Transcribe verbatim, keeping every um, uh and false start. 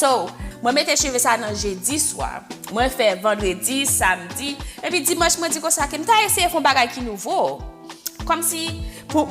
So, mwen mete cheve sa nan jedi swa. Mwen fè vandredi, samdi, epi dimanch mwen di konsa ke m ta eseye fè yon bagay ki nouvo. Kòmsi pou